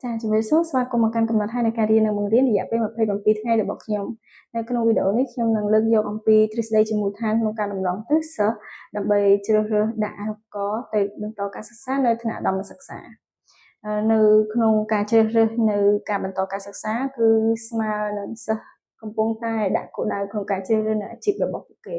ចាជំរាបសួរស្វាគមន៍មកកាន់កំណត់ហេតុនៃការរៀននិងបង្រៀនរយៈពេល27ថ្ងៃរបស់ខ្ញុំនៅក្នុងវីដេអូនេះខ្ញុំនឹងលើកយកអំពីទ្រឹស្ដីជាមូលដ្ឋានក្នុងការតម្រង់ទិសសិស្សដើម្បីជ្រើសរើសដាក់ឧបករណ៍ទៅបន្តការសិក្សានៅថ្នាក់ឧត្តមសិក្សានៅក្នុងការជ្រើសរើសនៅការបន្តការសិក្សាគឺស្មើនឹងសិស្សកំពុងតែដាក់គោលដៅក្នុងការជ្រើសរើសនៅអាជីពរបស់ពួកគេ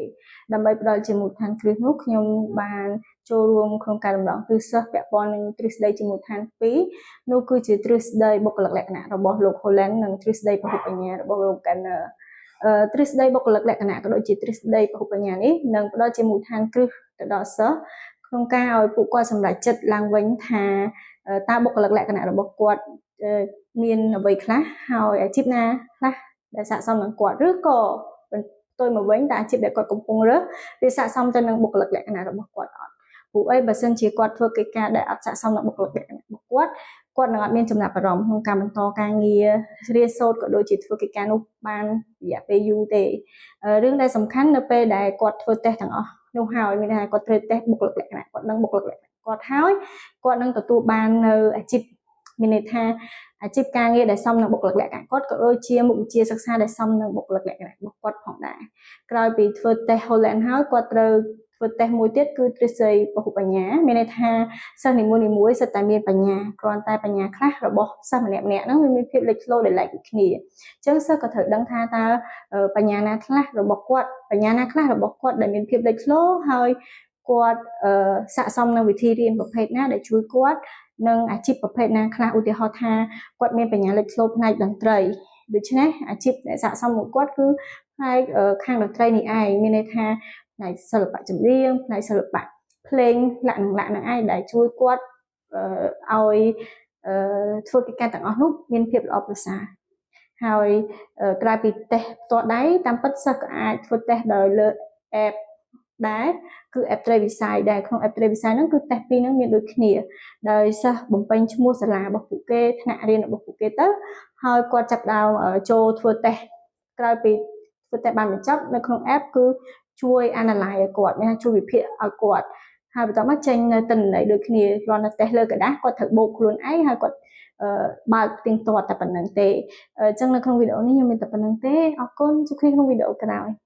ដើម្បីផ្ដល់ជាមូលដ្ឋានគ្រឹះនោះខ្ញុំបានចូលរួមក្នុងការតម្រង់ទិសសិស្សពាក់ព័ន្ធនឹងទ្រឹស្ដីជាមូលដ្ឋាន2នោះគឺជាទ្រឹស្ដីបុគ្គលិកលក្ខណៈរបស់លោក Holland និងទ្រឹស្ដីពហុបញ្ញារបស់លោក Gardner ទ្រឹស្ដីបុគ្គលិកលក្ខណៈក៏ដូចជាទ្រឹស្ដីពហុបញ្ញានេះនឹងផ្ដល់ជាមូលដ្ឋានគ្រឹះទៅដល់សិស្សក្នុងការឲ្យពួកគាត់សម្រេចចិត្តឡើងវិញថាតើបុគ្គលិកលក្ខណៈរបស់គាត់មានអ្វីខ្លះហើយអាជីពណាខ្លះដែលស័ក្តិសមនឹងគាត់ឬក៏ផ្ទុយមកវិញតើអាជីពដែលគាត់កំពុងរើសវាស័ក្តិសមទៅនឹងបុគ្គលិកលក្ខណៈរបស់គាត់អត់ព្រោះអីបើសិនជាគាត់ធ្វើកិច្ចការដែលអត់ស័ក្តិសមនឹងបុគ្គលិកលក្ខណៈរបស់គាត់គាត់នឹងអត់មានចំណាប់អារម្មណ៍ក្នុងការបន្តការងាររៀនសូត្រក៏ដូចជាធ្វើកិច្ចការនោះបានរយៈពេលយូរទេរឿងដែលសំខាន់នៅពេលដែលគាត់ធ្វើតេស្តទាំងអស់នោះហើយមានន័យថាគាត់ត្រូវតេស្តបុគ្គលិកលក្ខណៈគាត់ដឹងបុគ្គលិកលក្ខណៈគាត់ហើយគាត់នឹងទទួលបាននៅអាជីពមានន័យថាអាជីពការងារដែលសមនឹងបុគ្គលិកលក្ខណៈគាត់ក៏ដូចជាមុខវិជ្ជាសិក្សាដែលសមនឹងបុគ្គលិកលក្ខណៈរបស់គាត់ផងដែរក្រោយពីធ្វើតេស្ត Holland ហើយគាត់ត្រូវធ្វើតេស្តមួយទៀតគឺទ្រឹស្ដីពហុបញ្ញាមានន័យថាសិស្សនីមួយៗសុទ្ធតែមានបញ្ញាគ្រាន់តែបញ្ញាខ្លះរបស់សិស្សម្នាក់ៗហ្នឹងវាមានភាពលេចធ្លោដែលឡែកពីគ្នាអញ្ចឹងសិស្សក៏ត្រូវដឹងថាតើបញ្ញាណាខ្លះរបស់គាត់បញ្ញាណាខ្លះរបស់គាត់ដែលមានភាពលេចធ្លោហើយគាត់ស័ក្តិសមនឹងវិធីរៀនប្រភេទណាដែលជួយគាត់និងអាជីពប្រភេទណាខ្លះឧទាហរណ៍ថាគាត់មានបញ្ញាលេចធ្លោផ្នែកតន្ត្រីដូច្នេះអាជីពដែលស័ក្តិសមមួយគាត់គឺផ្នែកខាងតន្ត្រីនេះឯងមានន័យថាផ្នែកសិល្បៈចម្រៀងផ្នែកសិល្បៈភ្លេងលក្ខណៈលក្ខណៈឯងដែលជួយគាត់ឲ្យធ្វើកិច្ចការទាំងអស់នោះមានភាពល្អប្រសើរហើយក្រៅពីតេស្តផ្ទាល់ដៃតាមពិតសិស្សក៏អាចធ្វើតេស្តដោយលើ app ដែរគឺ app ត្រីវិស័យដែលក្នុង app ត្រីវិស័យហ្នឹងគឺតេស្តពីរហ្នឹងមានដូចគ្នាដោយសិស្សបំពេញឈ្មោះសាលារបស់ពួកគេថ្នាក់រៀនរបស់ពួកគេទៅហើយគាត់ចាប់ដើមចូលធ្វើតេស្តក្រោយពីធ្វើតេស្តបានបញ្ចប់នៅក្នុង app គឺជួយ analyze ឲ្យគាត់មានថាជួយវិភាគឲ្យគាត់ហើយបន្ទាប់មកចេញនៅទិន្នន័យដូចគ្នាគ្រាន់តែតេស្តលើក្រដាសគាត់ត្រូវបូកខ្លួនឯងហើយគាត់បើកផ្ទៀងផ្ទាត់តែប៉ុណ្្នឹងទេអញ្ចឹងនៅក្នុងវីដេអូនេះខ្ញុំមានតែប៉ុណ្្នឹងទេអរគុណជួបគ្នាក្នុងវីដេអូក្រោយ។